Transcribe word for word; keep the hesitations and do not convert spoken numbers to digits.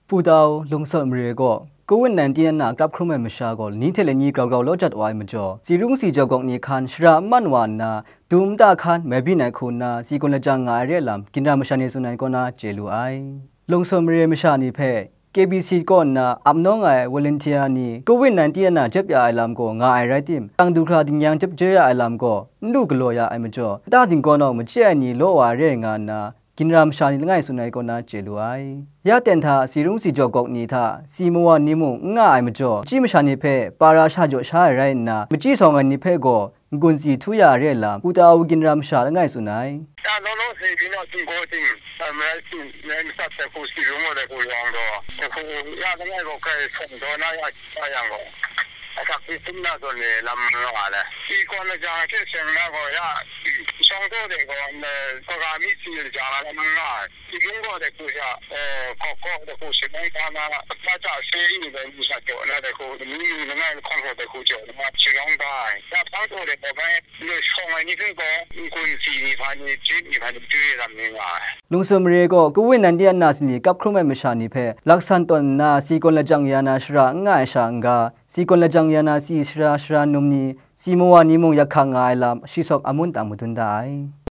Putau lungsawt mare gaw, Covid nineteen a na grap hkrum ai masha gaw lani hte lani grau grau law jat wa ai majaw, si rung si jaw gawk ni hkan shara n man wa nna, dum nta hkan mai byin ai hku nna, si gawn lajang nga ai re ai lam, ginra masha ni tsun ai kaw na chye lu ai. Lungsawt mare masha ni hpe, K B C kaw nna ap nawng ai volunteer ni Covid nineteen a na jep ya ai lam gaw nga ai rai tim, tang du hkra dingnyang jep je ya ai lam gaw n lu galaw ya ai majaw, nta dingkaw nawng machye ai ni law wa re nga nna, ginra masha ni langai tsun ai kaw na chye lu ai. Ya ten hta si rung si jaw gawk ni hta si mawa ni mung n nga ai majaw, machyi masha ni hpe para sha jaw sha ai rai nna, machyi sawng ai ni hpe gaw n-gun si htu ya ai re ai lam, Putau ginra masha langai tsun ai. Ya law law se byin a htinggaw ting, marai sin, nai matsat dai hku, si rung gaw dai hku yawng gaw, dai hku ya langai gaw grai sawng daw na ya, ya yang gaw, asak si tsun na zawn ni lam nga ai. Si gawn lajang hte seng na gaw ya, shawng daw de gaw, kaga mi si lajang lam nga ai. Si rung gaw dai hku sha, kawk kawk dai hku, shangai hta na, hpa hta seri ni dai mi sha jaw na dai hku, ni ni langai lahkawng gaw dai hku jaw na, shayawng da ai. Ya hpang daw de gaw bai, Ndai shawng ai ni hpe gaw, n-gun si ni hpa ni, jip ni hpa ni, jwi lam ni nga ai. Lungsawt mare gaw, Covid nineteen a na si ni kap hkrum ai masha ni hpe, laksan tawn nna, si gawn lajang ya na shara n nga ai sha n-ga, si gawn lajang ya na si sara, sara num ni, si mawa ni mung yak hkak nga ai lam, shi sawk a mun tang madun da ai.